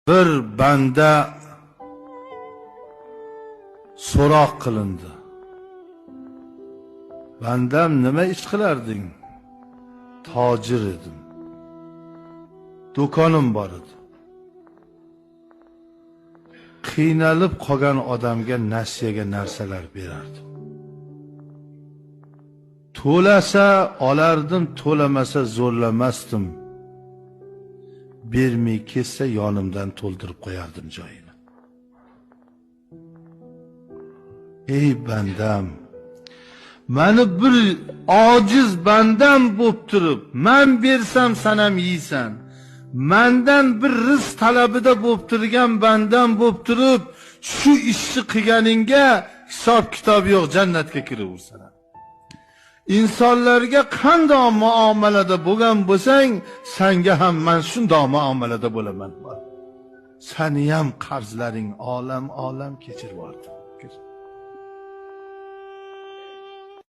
Bir banda so'roq qilindi. Bandam, nima ish qilarding? Tojir edim. Do'konim bor edi. Qiynalib qolgan odamga nasiyaga narsalar berardim. To'lasa olardim, to'lamasa zo'rlamasdim. Bermay ketsa yonimdan to'ldirib qo'yardim joyini. Ey bandam, meni bir ojiz bandam bo'lib turib, men bersam sen ham yeysan. Mendan bir rizq talabida bo'lib turgan bandam bo'lib turib, shu ishni qilganingga hisob kitob yo'q, jannatga kiraversan. İnsanlarga qanday muomalada bo'lgan bo'lsang, senga ham men shunday muomalada bo'laman. Seni ham qarzlaring olam olam kechirib yubordim.